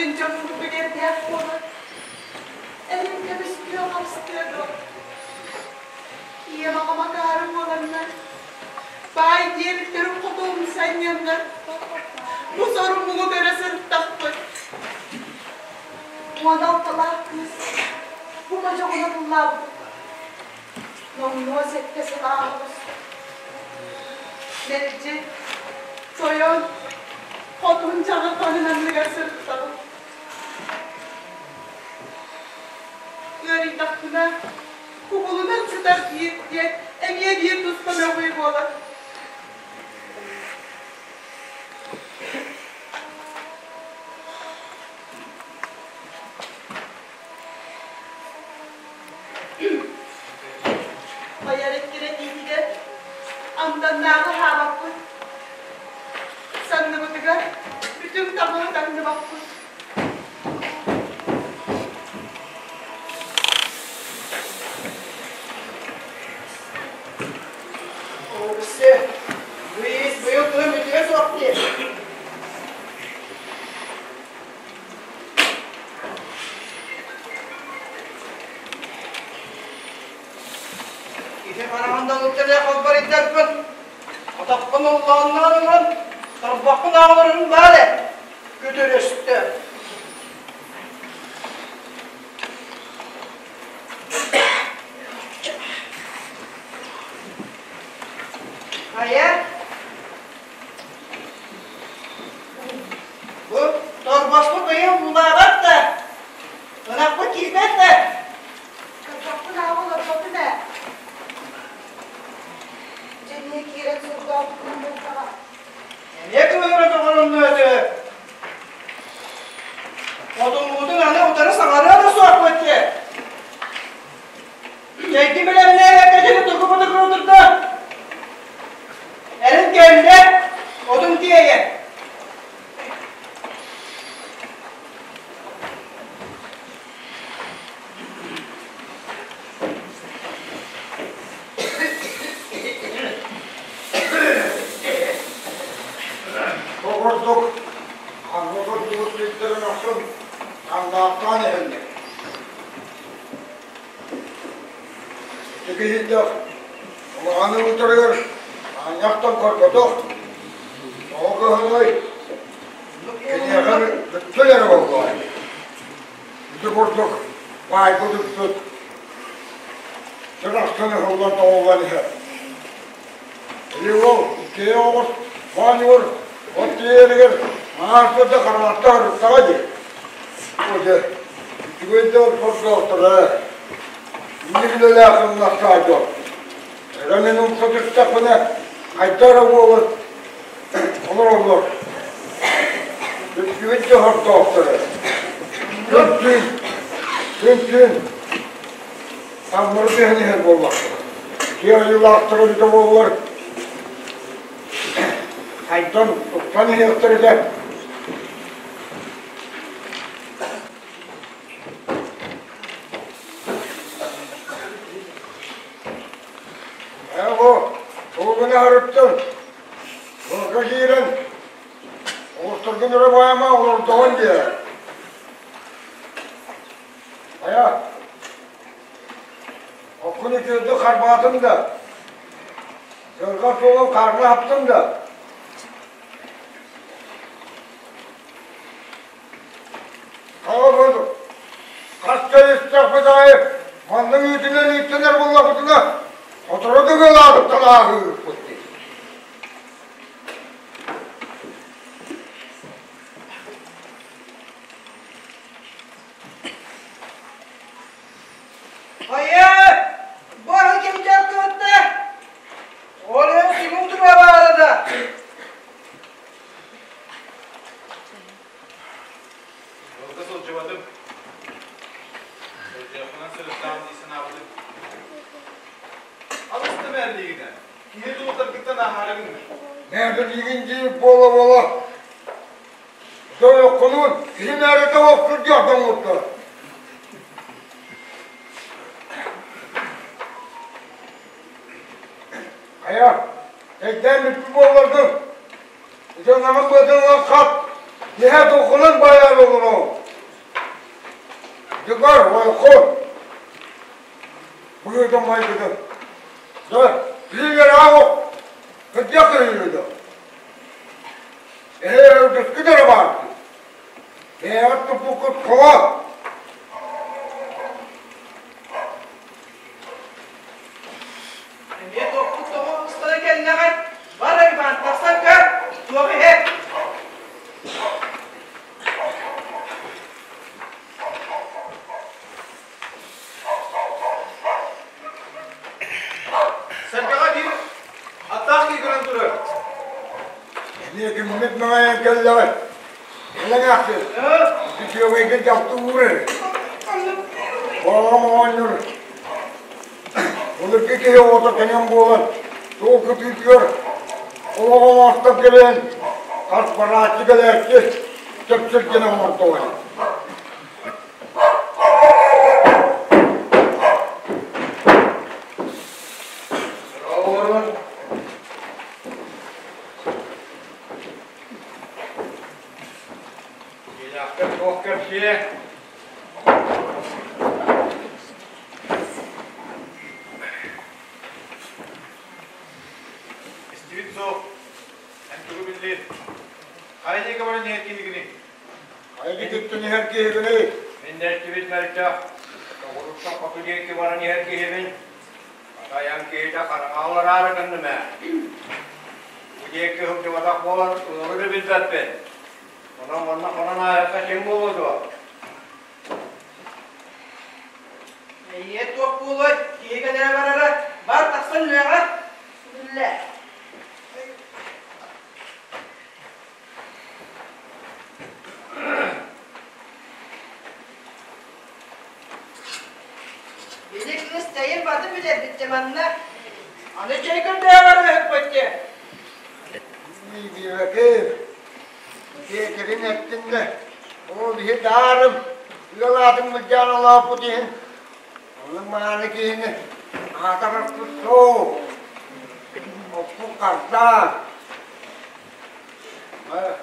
Атын дьон курдук эрдээх буолан, эрин көмүскүө-хапсытыа дуо? Ийэм аҕам акаары буоланнар, баай диэбиттэрин хоту умсанньаннар, бу сору-муҥу көрө сырыттахпыт. 16-лаах кыыс бу модьоҕуна тыллаабыт. Номнуо сэттэ сыл ааҕыста. Мэлдьи тойон хотун чаҕылҕанын анныгар сырыттаҕым. Ыарыйдахпына кубулунан сытар диир диэн эмиэ биир туспа мөҕүү буолар. Хайа эккирэтиитигэр амтаннааҕы аһаабаппыт, санныбытыгар бүтүн таҥаһы таҥныбаппыт. Оксе, быйыл быйыл кыһын үтүө суох дии. Киһи хараҕын да ылтэлээх холборуйдарбын, атахпын оллоонноон ылан, тарбахпын ааҕаларым баар ээ, күтүрүстэ. Хайа, Бу торбоспут быйыл уулаабат да, ынахпыт киирбэт да. Кырдьахпын ааҕа олорботум ээ. Дьэ эмиэ киирэн сурдаабыккын буоллаҕа. Эмиэ кыыһыра тоҕорунну этэ. Хотуҥҥутун аны утары саҥарыа да суохпут дии. Чэйги бэлэмнээбэккэ дьири тугу-бутугу утурда. Эрин кэллэ, отун тиэйэн. Бу курдук ханна сылдьыбыт сирдэрин ахсын халлаахтаан иһэллэр. Ити киһийдэх улахан ылытарыгар аанньахтан көрбөтөх, тоҕо кыһыҥый, киниэхэ бүттүн эрэ буоллаҕай. Ити курдук баайбыт үппүт сир ахсын ыһыллан тоҕуллан иһэр. Или ол иккиэ оҕус оонньуур от тиийэригэр ааспыт да хараҥатта ырыттаҕа дии. О дьэ, үчүгэй да ордоохторо ээ. Инник үлэлээх хамнастаах дьон. Эрэ мин умса түстэхпинэ, хайда эрэ буолан олороллор. Үчүгэй да ордоохторо. Күн-түүн, күн-түүн Таҥнары түһэн иһэр буоллахтара. Киэҥ айылаахтара эбитэ буоллар, хайдан туттан иһиэхтэр этэ. Ээ бу, тугугун аһарыттын, Лорга киирэн, оҕустаргын өрө баайама олордоҕун диэ. Хайа, оккун үтүөрдүк харбаатым да, сыарҕа суолун хаарга хаптым да, Хаҕа буолур. Хас да истэхпит аайы маннык үүтүнэн үүттэнэр буоллахпытына, сотору дыгылаабыттан ааһыыппыт дии. Хайа, бу аһы ким дьаркыбытта? Ол иһин ким утуруа баара да? Ыалга сылдьыбатым. Сылдьыахпынан сырыттаҕым дии санаабытым. Алыста мээрлиигинэ, киһи тулутаргыттан ааһаары гынна. Мээрлиигин диир буола-буола Дойоккунуун киһи мээрэтэ охсур дьордоҥҥуттар. Хайа, өйдөөн бүппүт буолларгын, ити ынаҕын быатын ылан хат, киһи тулхунан байар олороо. Дьыгар, ойху. Быһыытын майгытын. Дьэ, киһигэр ааҕы кырдьах кыһыыда. Эһэ өлгөскүт эрэ баар. Бэйэҕит туппуккут хоҕо. Эмиэ туохпут тоҕо устара кэллэҕэй? Бар Иван, тахсан көр, туох иһэр? Сэргэҕэ биир аттаах киһи көрөн турар. Эмиэ киммит маҥайан кэллэҕэй? Элэҥээхсин, үтүөгэйгэ дьалты уур эрэ. Оҕом оҕонньор былыргы киһи оҕото кэнэн буолан, суол кытыытыгар олох оҥостон кэлэн, хас барааччы кэлээччи чэпчэргэнэ оҥортоҕо. Олорун. Дьиэлээхтэр туох кэпсиэ? Истибит суох. Эн тугу биллиин? Хайа диэки баран иһэр киһигиний? Айгытыттан иһэр киһигиний? Мин да истибит мөлтөх. Тоҕуруттан хоту диэки баран иһэр киһибин. Хатайан киһитэ хараҥа олораары гынным ээ. Бу диэки сылдьыбатах буолан ылары да билбэппин. Онон манна хонон ааһыахха син буолуо дуо? Эйиэ туох буолуой, киһи кэлэрэ барара, бар тахсан үөҕэ. Үллэ. Били кыыс чэйин батын бүтэрбиттэ манна. Аны чэй көрдөһө барыһыкпыт дии. Диэбэкин, тиэтирин эттин да, ол иһи даарым, ыал аатын былдьаан олооппут иһин, ону мааны киһини аатарарпыт суох, оппут хардаан,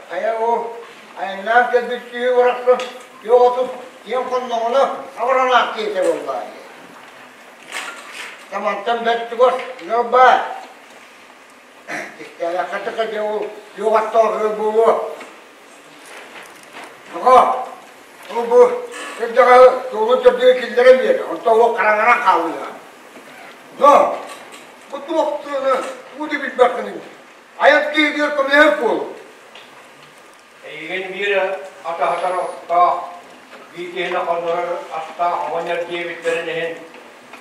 Хайа ол айаннаан кэлбит киһи барахсан оҕотун киэҥ хонноҕуна абыранаах киһитэ буоллаҕа дии. Тамантан бэрт чугас ыал баар. Кистээлээххэ да дьэ ол күөх аттаах ыал буолуо. Тоҕо? Ол бу сирдэҕэ суолун төрдүгэр киллэрэн биэрэ, онтон ол хараҥаран хаалыаҕа. Но бу туох тыаны уу да билбэххиний Айан киһитигэр көмөлөһөр буолуҥ. Эйигин биир атаһытар оттоох, биир киһини хоннорор астаах оҕонньор диэбиттэрин иһин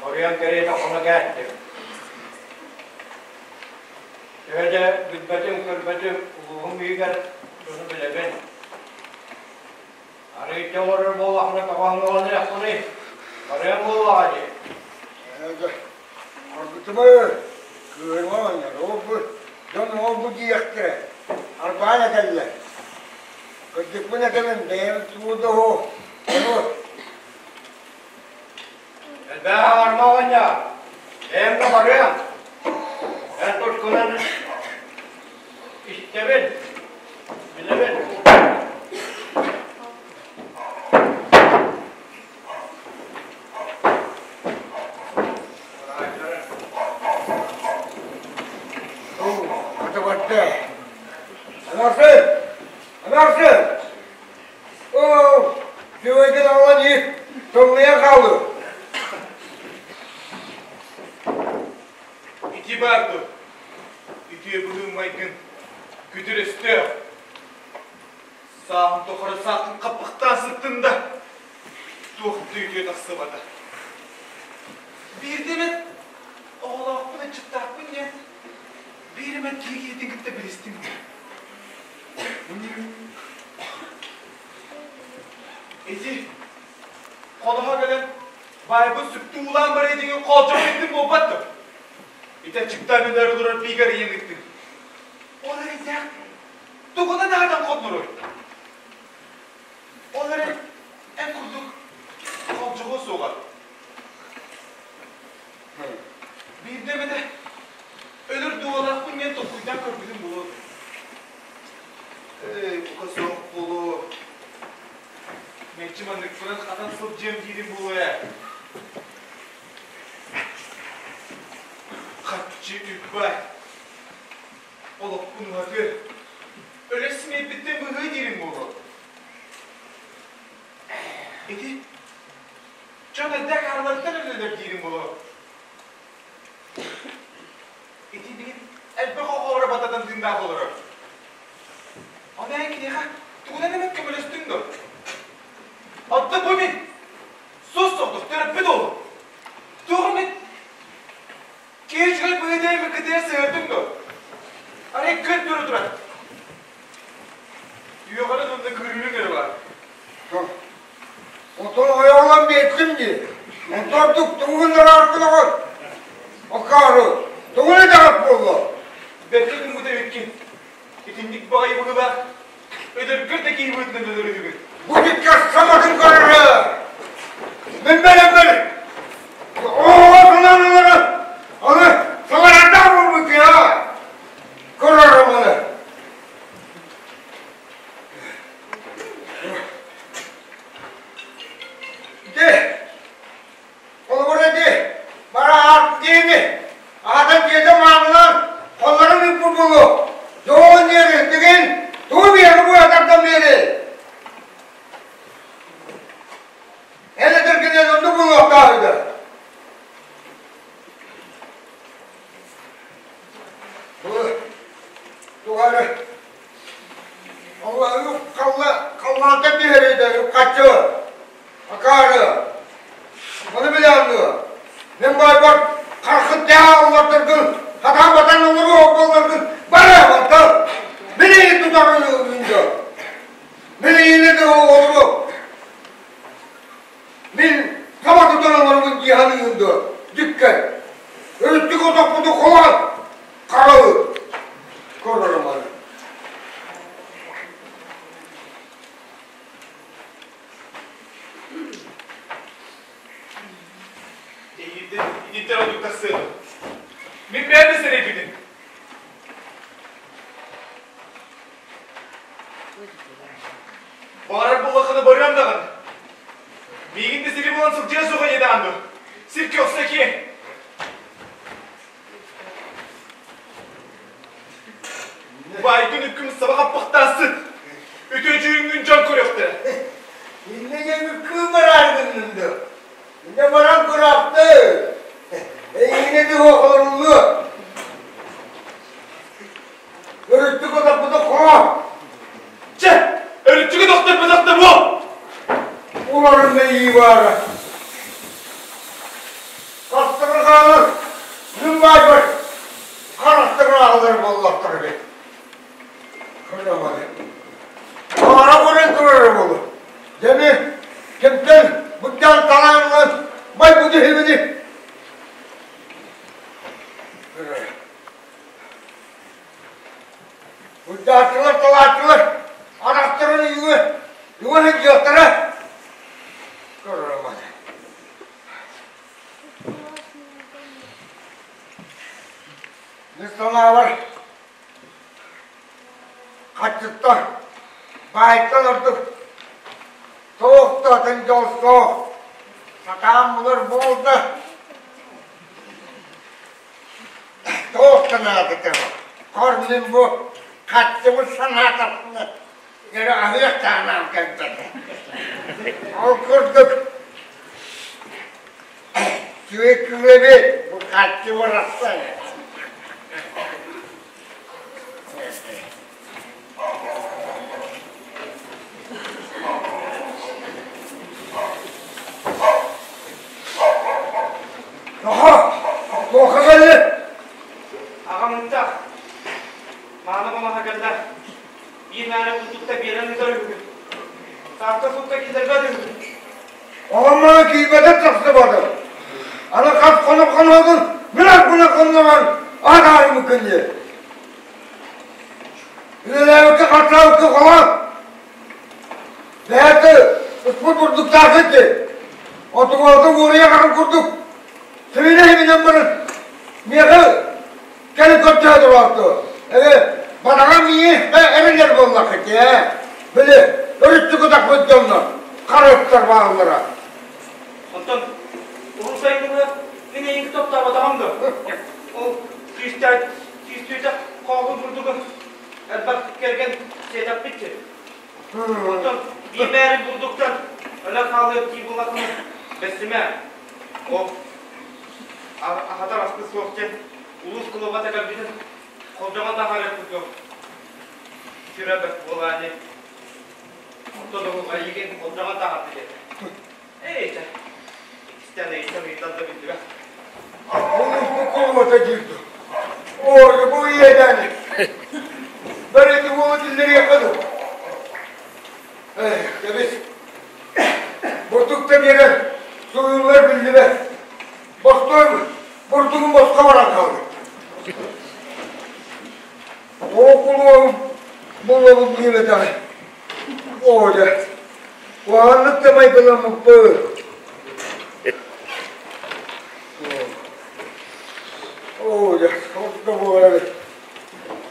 оруйан кэриэтэ хоно кээттим. Төһө да билбэтим-көрбөтүм улууһум иһигэр дьону билэбин. Арыычча олорор буоллаххына тоҕо оҥоһунуохпунуй? Барыам буоллаҕа дии. Аргытымы, кыырма оонньор, ол-бу дьон ол-бу диэхтэрэ, арбаан этэллэр. Кырдьыкпын этэбин, бэйэм тугу да оһо, ону Элбэх аҥарма оҕонньор, бэйэм да барыам. Эн тускунан истэбин, билэбин. Эмээхсин! Эмээхсин! Оо, үчүгэйдик аҕалан иһит, тымныйан хаалыы. Ити баар дуо? Үтүө быһыы-майгын күтүр өстөөх. Сааһым тухары саатын хаппахтаан сыттым да, туох да үтүө тахсыбата. Биирдэ эмэ оҕолоохпун, ыччаттаахпын диэн биир эмэ киһи киһитин кытта билистим. Ити хоноһо кэлэн баайбыт сүктү уулаан барыы диҥин хоолдьох буолбат дуо? Ити аччыктаан өлөөрү олорор биигэр ыйан ыыттыҥ. Ол эрэйдээх Тугунан аһатан хонноруой? Ол эрэн эн курдук холдьоҕуо суоҕа. Биирдэ эмэтэ өлөр дуолаахпын диэн толкуйдаан көрбүтүм буолуо. Эй, бука суох буолуо. Мэлдьи манныкпынан хатан сылдьыам диирим буолуо ээ. Хаччы үп-бай. Олохпун уһатыа. Өлө симиэйбиттэн быһыы диирим буолуо. Ити дьон элбэх хаалларыттан өлөлөр диирим буолуо. Ити билигин элбэх оҕолоро бататан тыыннаах олорор. Ону эн киниэхэ тугунан эмэ көмөлөстүҥ дуо? Оттон бу мин суос-соҕотох төрөппүт уолум. Туох эмит киһи үчүгэй быһыыта эмит кытыйа сыһыардыҥ дуо? Арай күн туру туран үөҕэрин уонна кырыырыҥ эрэ баар. Отон ойоҕолон биэрдим дии. Онтон ордук тугу гыннараары Акаары, тугу этэҕит буолла? Бэркэ гыммыта эбиккин. Итинник баҕайы быһыылаах өлөргөр да киһи быһыытынан өлөрүһүгүн. Бу диккэ саматын көрөрө. Мин бэлэммэр оҕоҕо санаан ылары аны саҥарардаах буолбут я. Көрөрөм аны. Ити холобур ити бара аат диэни аата дьиэтэ маанылаан холлорун ыыппыт буолуо. Дьоҕун диэри тигин тугу биэри буйатардан биэри. Эн этэргинэн оннук буолуохтаах үһү. Бу тугары Халлаантан түһэрийдэ үп-харчы, акаары. Ону билэҕин дуо? Мин баайбар хараххыттаах олордоргун, хатаан батан олоруох буолларгын бары онтон мин эйигин тутарын доо. Мин эйигин да олоруох. Мин хаба тутан олоробун дии саныыгын дуо? Дьүккэн. Өрүттүк отоппуту холоон Хараҕы көрөрүм аны. Итинтэн ордук тахсыаҕым. Мин бэйэм да сэрэйбитим. Баҕарар буоллаххына барыам даҕаны. Миигин да сири булан сылдьыа суоҕа диэтэҕин дуо? Сир көхсө киэҥ. Убайгын үккүн саба хаппахтаасыт. Үтүө дьүһүҥҥүн дьон көрүөхтэрэ. Иннэ үккүү барааргыннын дуо? Иннэ баран кураахты. Эйигинэ дыһо холоруллуо. Өрүттүк отоппуту хоро. Чэ, өрүттүк отохторбутах да буол. Уларын мэйии баара. Хастара хаалар, күн баайбар харахтара аҕалар буоллахтара эбит. Кырабаны. Аара көрөн турара буолуо. Дьэми кимтэн быттаан талаан ылан байбыт үһүбүнүй? Быддааччылар, талааччылар арахтарын үйүгэ, үгэ сылдьыахтара. Кырабаны. Мин санаабар, хаччыттан, баайтан ордук туох да атын дьол суох. Сатаан булар буолда. Туох да наадата суох. Хор мин бу хаччыбыт санаатахпына, эрэ аһыах таһынан кэлбэтэ. Ол курдук Сүөкүлэби бу харчы барахсан. Тоҕо? Туохха кэллин? Аҕам ыттах. Мааны хоноһо кэллэ. Биир мээнэ курдукта биэрэн ыытар үһүгүн. Саакка суукка киллэрбэт үһүгүн. Оҕом маны киирбэтэ тахсыбата. Аны хас хонук хонугун мин гына хонноҕон аатаарымыккын диye. Үлэлээбиккэ хартаабыкка холоон. Бэйэтэ ыспыт бурдуктаах ити. Отугуота уоруйах аҕын курдук. Сибинэ химинэн баран миэхэ кэлин көрдөһө тураарту. Эбэ бадаҕа миэхэ эрэлэр буоллаххыт ээ. Били өрүттүк утахпыт дьоннор. Харыттар бааллара. Онтон уһун сайыны мин эйигин таптаабатаҕым да. Ол күүстээх күүстүүтэх хообун бурдугу элбэх кэргэн сиэтэхпит Онтон биир бурдуктан өлөн хаалыах дии буллахына бэссимэ. Ол аһатар аспыт суох диэн улуус кулубата кэлбитин холдьоҕон таһаарар курдук сүрэ бэрт буолаа дии. Онтон эйигин холдьоҕон таһаарда диэтэ. Эй, чэ, иккистээн ыйытан ыйытан да биллибэт. Улууспут кулубата диир Ой, бу иэдээн. Бэрэти уолу киллэриэххэ дуу. Кэбис. Бурдукта биэрэн суруйуллар биллибэт. Бостой бурдугун босхо баран хаалар. Тоҕо кулуобум буллабын диэбэтэҕэ. Оо дьэ, куһаҕаннык да майгыламмыппыт. Оо дьэ, орто буолар эбит.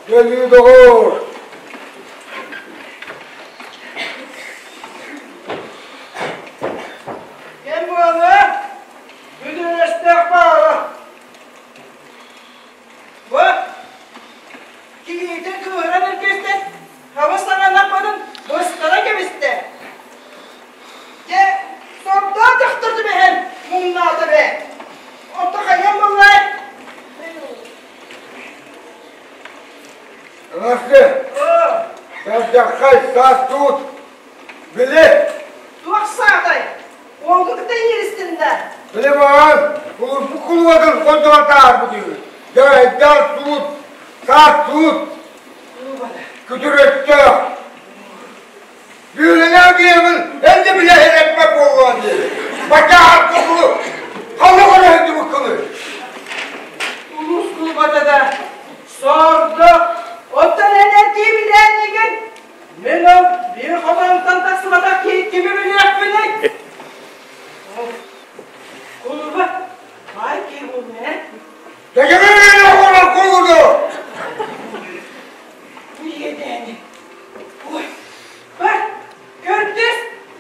Дьэ, доҕоор! Кэм буолла, бүдүрүөстээх баара. Бу киһитин кыыһыран эргистэ, хабыс саҥалаппытын быстара кэбистэ. Дьэ, сордоох дьахтар түбэһэн муҥнаата бээ. Онто хайыам буоллай? Настя, бэрдэххэй саас туут, били. Туох саатай? Уолгу кытта ииристин да? Били маған улуспут кулубатын хотугар таарбыт үһү. Дьайдар суут, саас суут, күтүр өттөөх. Бүүлэлээх диэмин энди билэһин эппэт буолуон диэри. Бачаар кулу, халык өрөһүндүбүт кылы. Улуус кулубата да сордо, оттон эн эрдии билээннигин Мин ол биир хотонтон тахсыбатах киһи кими билиэхпиний? Кулуба, баай киһи буолуо ээ. Дэгэрэ оҕолор кулуду! Бу иэдээни. Ой, бар, көрдөс,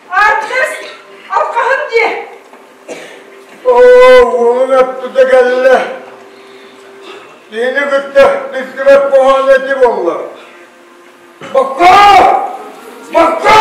артыс, алқаһын диэ. Оо, уолун эппитэ кэллэ. Киһини кытта билсибэт куһаҕан эти буолла. Бакка! Бакка!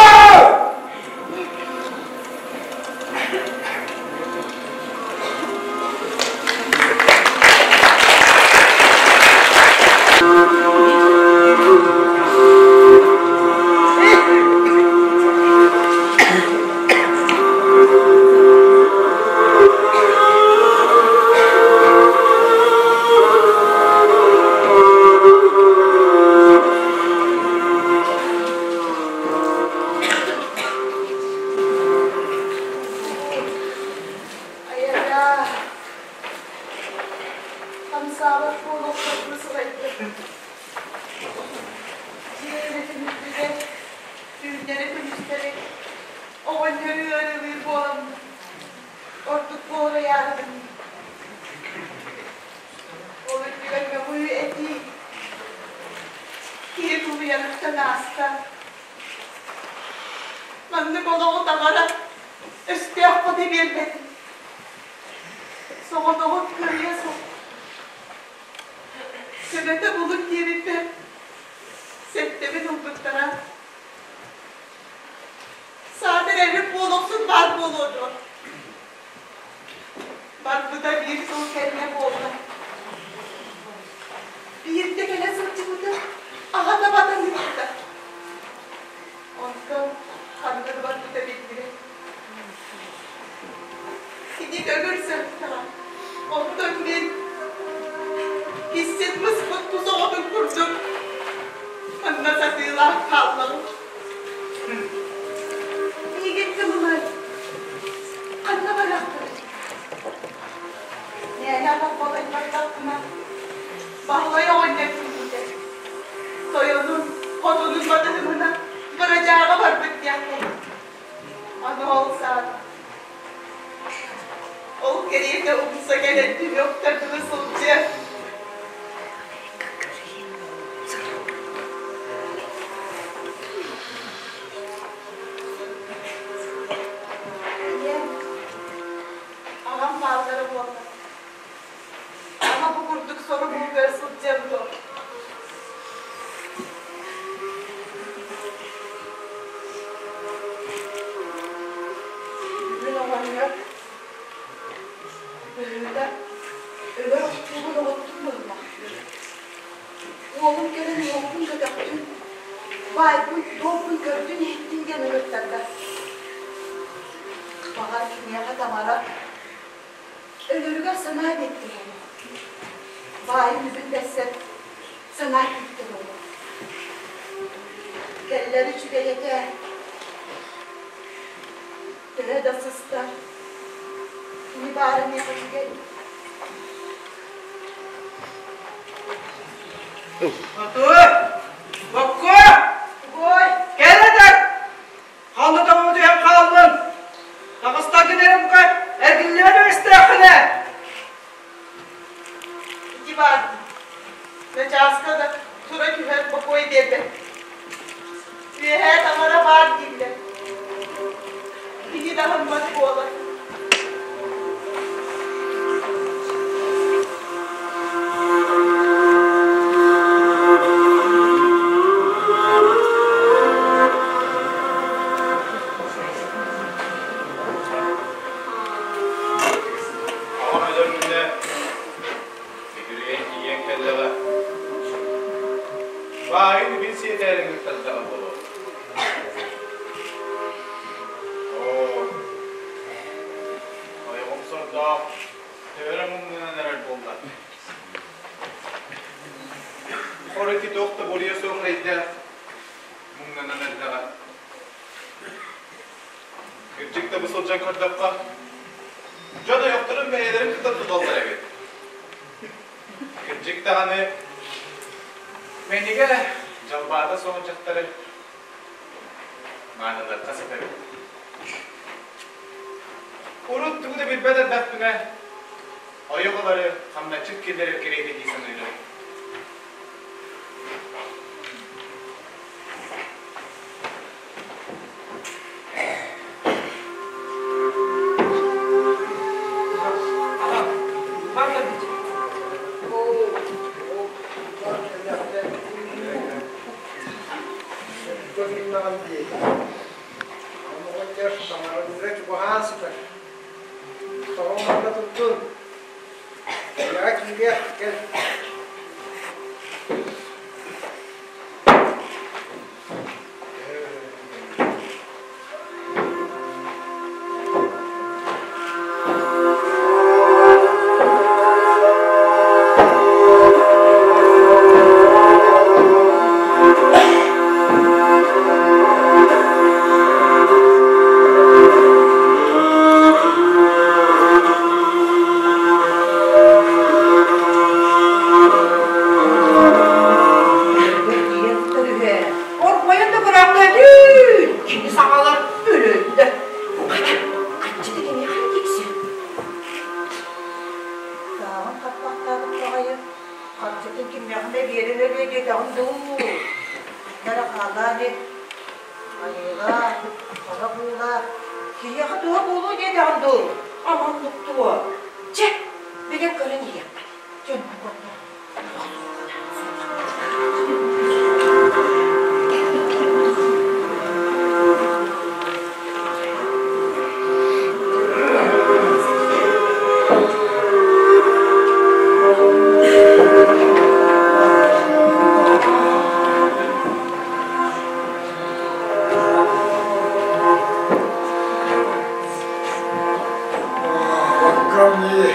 Айара, хамсаабат буолуохтарбын сылайдым. Дьиэ үлэтин үрдүгэр түүннэри-күнүстэри оҕонньору ыарыылыыр буоламмын, ордук буолайаарыбын. Ол үрдүгэр мөҕүү этии киһи тулуйарыттан ааста. Маннык олоҕу таҥара өстөөх хоту биэрбэтин. Соҕотоҕун кыайыа суох. Көмөтө булун диэбиппэр сэттэбин ылбыттара. Саатар эрим буолуохсун баар буолуо дуо? Барбыта биир сыл кэннэ буолла. Биирдэ кэлэ сылдьыбыта, аҕата батан ыытта. Онтон ханна да барбыта биллибэт. Кини көҥүл сырыттаҕа. Оттон мин киссин мыспыт тус оҕотун курдук манна сатыылаах хааллаҕым. Миигин кымылай, ханна барахтарый? Мээнэ атах балайбаттахпына, Баһылай оҕонньор киирбитэ. Тойонун, хотунун батыһымына бырадьааҕа барбыт диэхтэрэ. Аны ол саат Ол кэриэтэ умса кэлэн түһүөхтэрдии сылдьыа. Баҕар киниэхэ таҥара өлөрүгэр санаа биэрдэ буолуо. Баайын үбүн бэрсэн санаа күүттэ буолуо. Кэллэр үчүгэй этэ. Төһө да сыстар, кини баара миэхэ үчүгэй. Хотуй! Боккуо! Тугуй? Кэл этэр! Ханна тоҕо түһэн хааллын? Таҕыстаргын эрэ бука эргиллибэт үгэстээххинэ! Ити баар начааска да тура түһэр бокуой биэрбэт. Үөһээ таҥара баар дииллэр. Кини да аһыммат буолар. Аҕам өлөр күнэ Үтүрүйэн тиийэн кэллэҕэ. Баайын үбүн сиэтээри ыҥыртардаҕа буолуо. Оо, ойоҕум сордоох төһө муҥнанан эрэр буолла. Хор ити туох да буруйа суох эрэйдээх муҥнанан эрдэҕэ. Кырдьык да бу сылдьан көрдөххө, дьон ойохторун бэйэлэрин кытта туталлар эбит. Кырдьык даҕаны, мэнигэ дьалбаата суох дьахтары маанылыахха сөп эбит. Урут тугу да билбэт эрдэхпинэ, ойох ылары хамначчыт киллэрэр кэриэтэ дии саныырым. Чугаһаан сытар. Тоҕо манна туттун? Дьиэҕэ киириэх, кэл. Оргуйан да бырааттаатыы, кини саҥалар өлөллөр. Хата, хаччыта киниэхэ тиксэр. Тааҕын хаппахтаабыт баҕайы, харчытын кимиэхэ эмэ биэрэн өлүө диэтэҕим дуу. Ханна эрэ хаалаа ини. Айыылаах, хара буулаах, киһиэхэ туһа буолуо диэтэҕим дуу. Аманнык туо. Чэ, билэн көрөн иһиэххэ. Дьоннор көрдө. Баккам дии.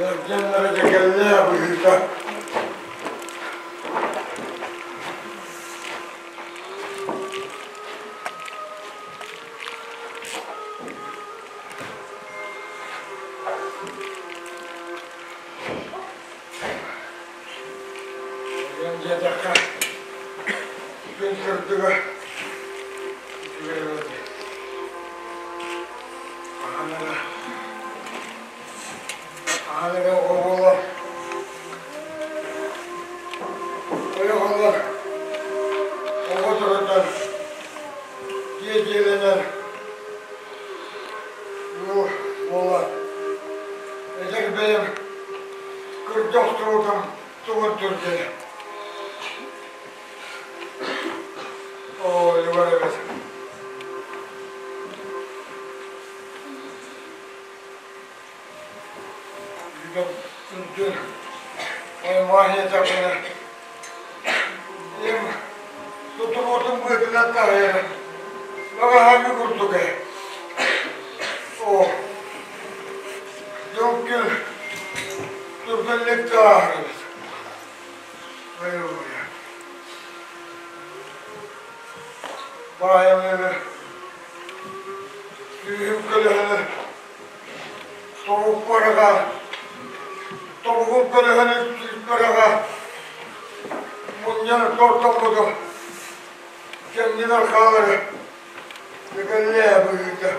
Эрдэннэрэ дьэгэллээ быһыыта. Диэн диэтэххэ, күн сырдыга үчүгэй эбит. Хаһан эрэ, хаһан эрэ оҕо буолан, ойох ылан, оҕо төрөтөн, дьиэ дьиэлэнэн, ыал буолан, эдэр бэйэм кырдьа охсубутум тугун түргэнэ. Оо, Иван эбит. Үйден үндүн аймаан етәкіне ем тыатынан таһыйара баҕаһааҥҥы курдук ээ. Оо, дьон күн түргэнник да ааһар эбит. Айыллыа. Баайам эбэ күүһүм көлөһөнө тобук бараҕа тобугум көлөһөнө сүүс бараҕа мунньан тортоппутум кэннигэр хаалара Үгэллээ быһыыта.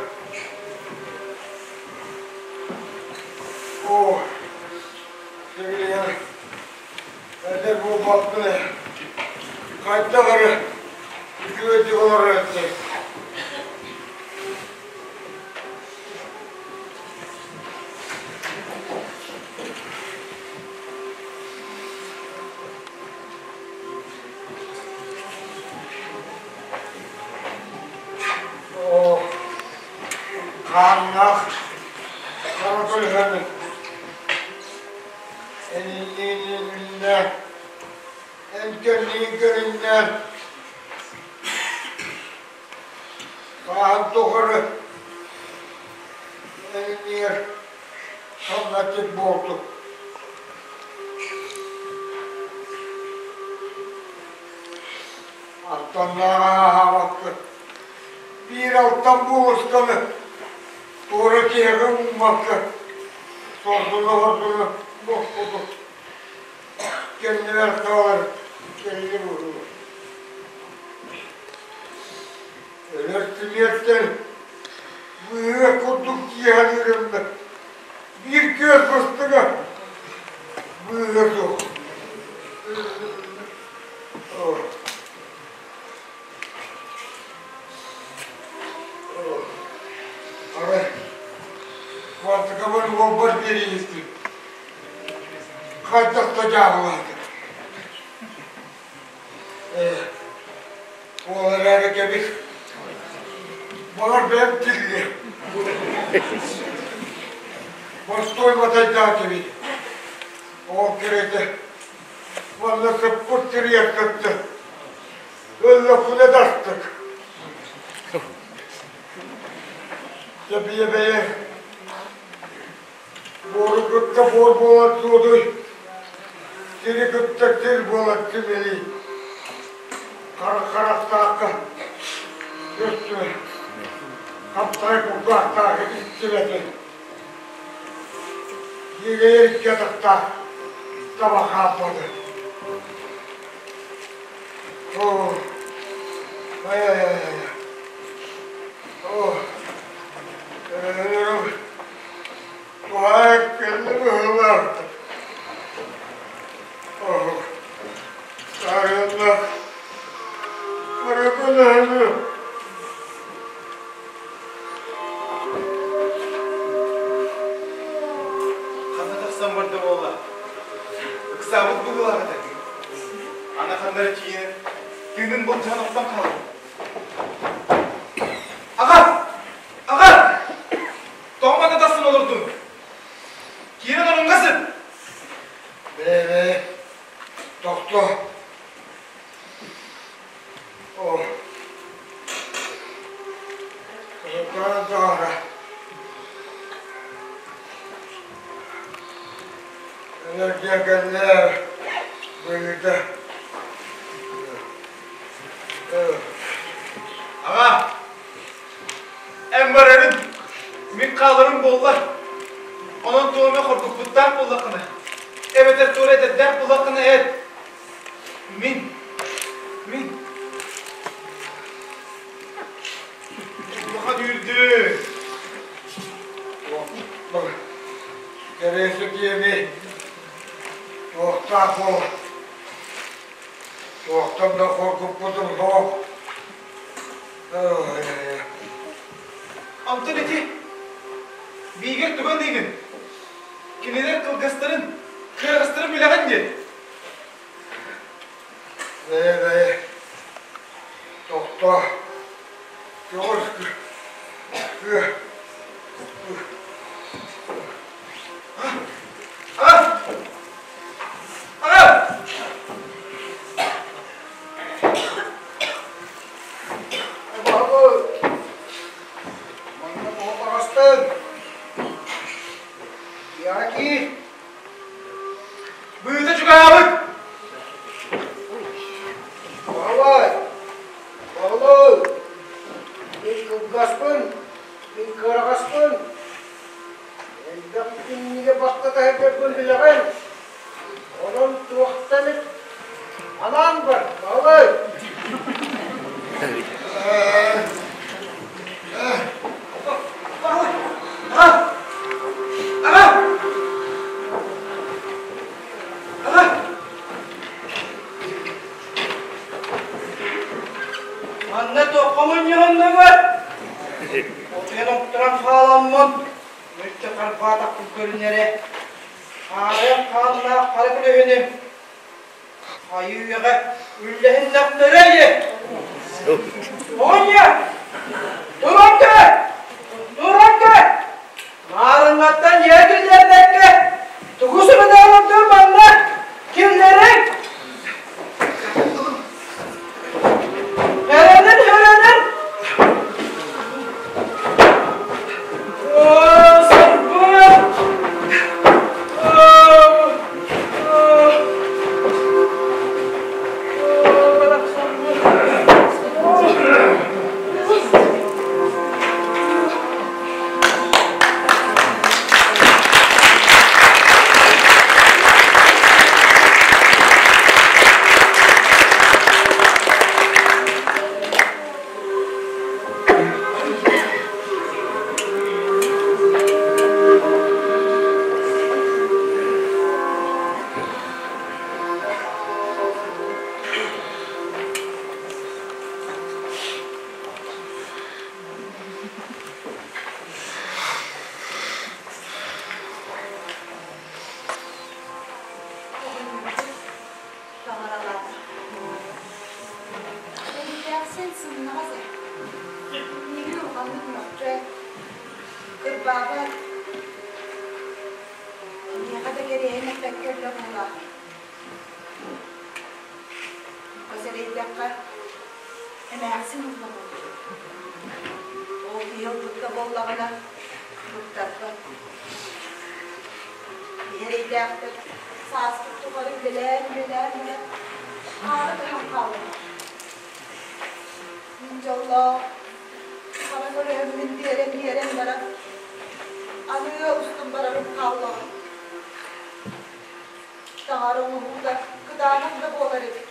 Оо, сибилигин эдэр буолбаппын ээ. Хайдах эрэ үчүгэйдик олорор этим. Хааннаах хара көлөһөнү энинниин энкэнниин көрүннээн сааһын тухары энинниир хамначчыт буолтум. Алтаннааҕы ааһаабакка биир алтан буолусканы туора киһиэхэ ууммакка сордоно-сордоно боппутум. Кэннибэр хаалар кэлли буолуо. Өлөр симиэртэн быыһа курдук киэһэлиирим да биир күөл быстыга быыһа суох. Арай квартикабар уолбар биэрииһиспин хайдах да дьаабылаатым. Ол эрээри кэбис, баҕар бэйэм тиллиэм. Бостой матайдаах эбит. Ол кэриэтэ манна сыппыт сиригэр кытта өллөхпүнэ да астык. Дьэ бэйэ-бэйэ буору кытта буор буолар суодуй, сири кытта сир буолар симэлий. Харах харахтаахха көстүбэт, хаптаҕай кулгаахтаах истибэтин. Иэгэйэр икки атахтаах таба хаалбата. Оо, ай-ай-ай-ай. Оо, өлөрүм туһаайык кэллэ быһыылаах. Оо, саарыаннаах хара көлөһөнү. Ханна тахсан барда буолла? Ыксаабыт быһыылаах этэ. Аны ханна эрэ тиийэн, тыынын былдьаан охтон хаалла. Аҕа! Аҕа! Тоҕо манна тахсан олордуҥ? Киирэн ороҥҥо сыт! Бээ-бээ, тохтоо. Оо, Саара Энергия кэллэ быһыыта. Аҕа, эн барарын, мин хааларым буоллар. Онон туох эмэ хоргуппуттаах буоллаххына, эбэтэр туора этэрдээх буоллаххына эт. Мин, мин улахан үүрдүм. Кэриэсэ диэни туохтаах ол туохтан да хоргуппутум суох. Онтон ити биигэр тугу аныыгын? Кинилэр кылгастарын, кыаҕастарын билэҕин диэн. Бэйэ бэйэ тохтоо көҕүс кыа Аҕа! Аҕа! Баалай! Аҕа! Аҕа! Аҕа! Манна туохха мунньуһуннугут? Утуйан оттуран хааламмын, мүччү харбаатахпын көрүнэрэ. Хаарыан хааннаах хара көлөһүнүм. Хайыы-үйэҕэ үллэһиннэхтэрэ ини. Оҕонньор! Туран көр! Туран көр! Маарыҥҥаттан дьиэ киллэрбэккэ, тугу сүбэлээн манна киллэриҥ! Эрэнин, эрэнин! Оо, сарбыт! Таҥаралаата. Эмээхсин сымнаҕас ээ. Миигин улаханнык мөхпөт, кырбаабат. Миэхэ да кэриэһин эппэккэ өллө быһыылаах. Хос эрэйдэххэ, эмээхсин ылла буолуо. Ол киһи ылбыт да буоллаҕына, туттарбат. Киһи эрэйдээхтэр сааспыт тухары үлэлээн-үлэлээн баран, хаара түһэн хааллылар. Мин дьоллоох, хара көлөһөммүн биэрэн-биэрэн баран, аныа устун барарым хааллаҕым. Таҥара оҥоһуута кытаанах да буолар эбит.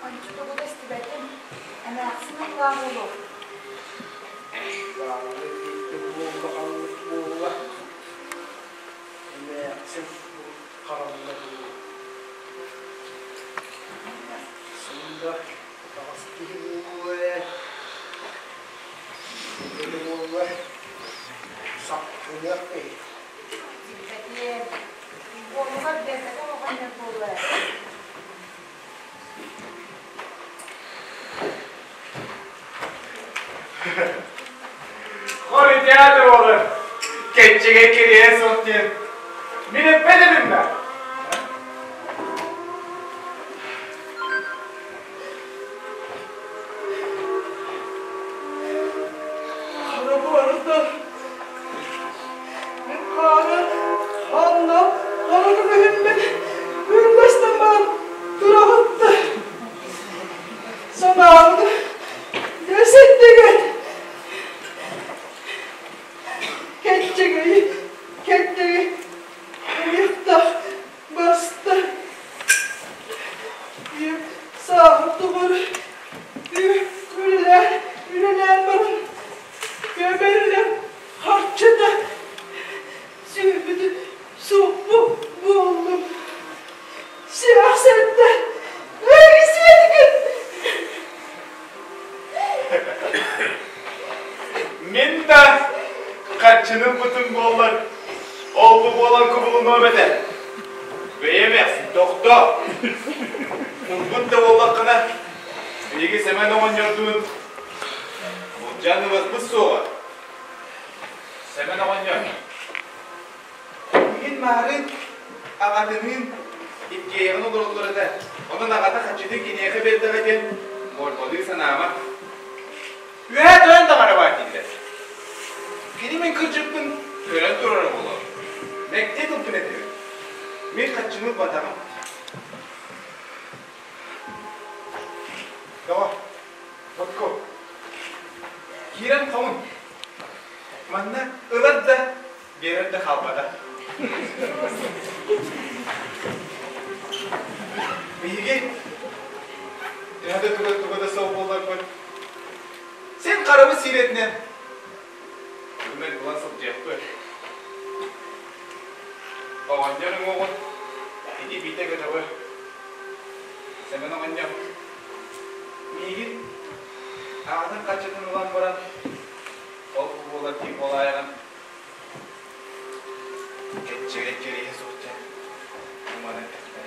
Ончу тугу да истибэтим, эмээхсин ыллаах уолу. Буолла эмээхсин харалла буолуо. Эмээхсин да таҕас киһи буолуо ээ. Кини буолла саппыныах киһи. Билбэтиэм. Уолугар биэрбэтэх оҕонньор буолуо ээ. Хорутяты буолар. Кэччигэ кириэ суох диэн. Мин эппэт этим да. Хара барыта мин хаана ханна хара көмүһүммүн үллэстэн баран тураҕытта санаабыт дэсэттигит кэччэгэй кэччэгэй уйахтах баста Ийэм сааһын тухары үлэлээн, үлэлээн баран көмөллөн харчыта сүүйбүтүн суппу буоллум. Сиэхсэттэ эһиги сиэтигит! Мин да харчыны ылбытым буоллар, ол-бу буолан кубулунуом этэ. Бэйэм эмээхсин, тохтоо. Ылбыт да буоллаххына, биһиги Сэмэн оҕонньордуун былдьаан ылыахпыт суоҕа. Сэмэн оҕонньор. маарыын аҕатыныын иккиэйэҕин олороллор этэ. Онон аҕата хаччытын киниэхэ биэрдэҕэ диэн уорбалыы санаама. Үөһээ тойон даҕаны баар дииллэр. Кини мин кырдьыкпын көрөн турара буолуо. Мэктиэ тылбын этэбин. Мин хаччыны ылбатаҕым. Тоҕо? Отко. Киирэн хомун. Манна ылар да, биэрэр да хаалбата. Биһиги төһө да туга туга да суох буолларбыт, син харабыт сиирэтинэн Күммүт булан сылдьыахпыт. Оҕонньор уҥуоҕун ити биитэ көтөҕөр. Сэмэн оҕонньор миигин аҕатын хаччытын ылан баран ол буолар дии буолаайаҕын кэччэгэй кэриэһэ суох дьэ уманан эттэ.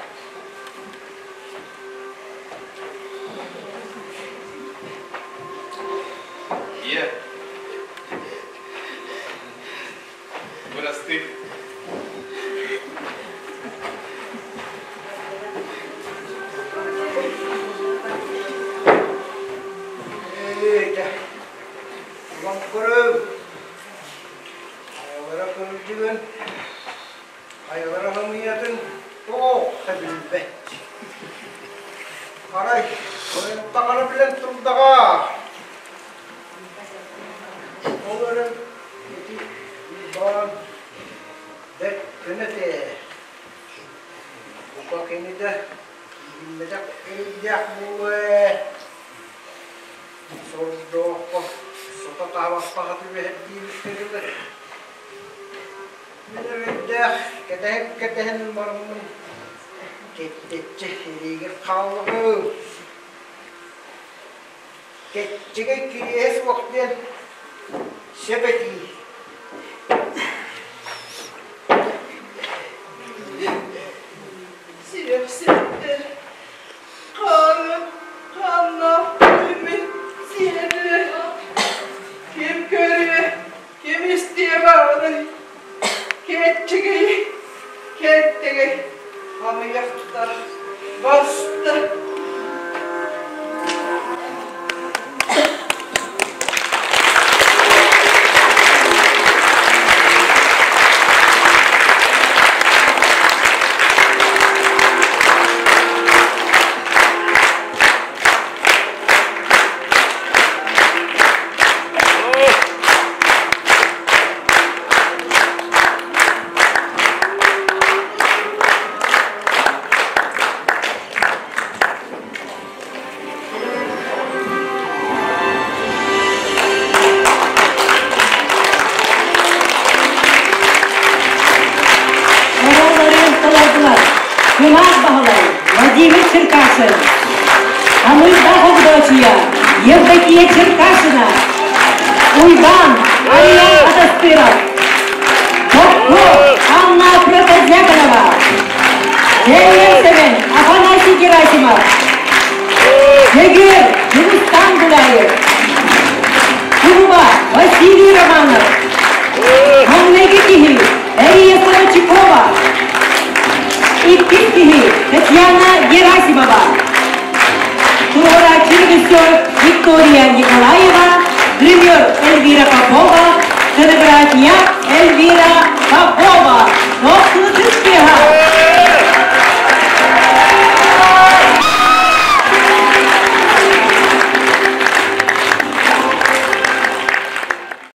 Ийэ, бырастыы. Ээ, улам көрөм. Хайалара кырдьыгын, хайалара хамыйатын туох да билбэт. Арай, таҥара билэн турдаҕа. Ол эрэн ити Уйбаан бэрт көнө этэ. Бука кини да киириммэтэх эрэйдээх буолуо ээ. Сордооххо сото таабаппаҕа түбэһэр диэбиккэ дылы. Мин эрэйдээх кэтэһэн-кэтэһэн бараммын кэппэччи илиигэр хааллаҕым. Кэччэгэй кириэһэ суох диэн сөп этии. Сирэпситтэр хааны хааннаах күммүн сиэтилэр. Ким көрүө, ким истиэ баарый? Кэччэгэй, кэттэгэй хамыйахтар баста. Оҕолорун толордулар Кылаас Баһылай, Владимир Черкашин, Амырдаах Огдоочуйа, Евдокия Черкашина, Уйбаан, Ариан Атастыров, Бокко, Анна Протодьяконова, Дьэллэм Сэмэн, Афанасий Герасимов, Дьөгүөр, Дьулустан Гуляев, Кулуба, Василий Романов, Маҥнайгы киһи Мария Солочикова, иккис киһи Татьяна Герасимова, туруорааччы режиссер Виктория Николаева, гример Эльвира Попова, сценография Эльвира Попова. Тохтуу.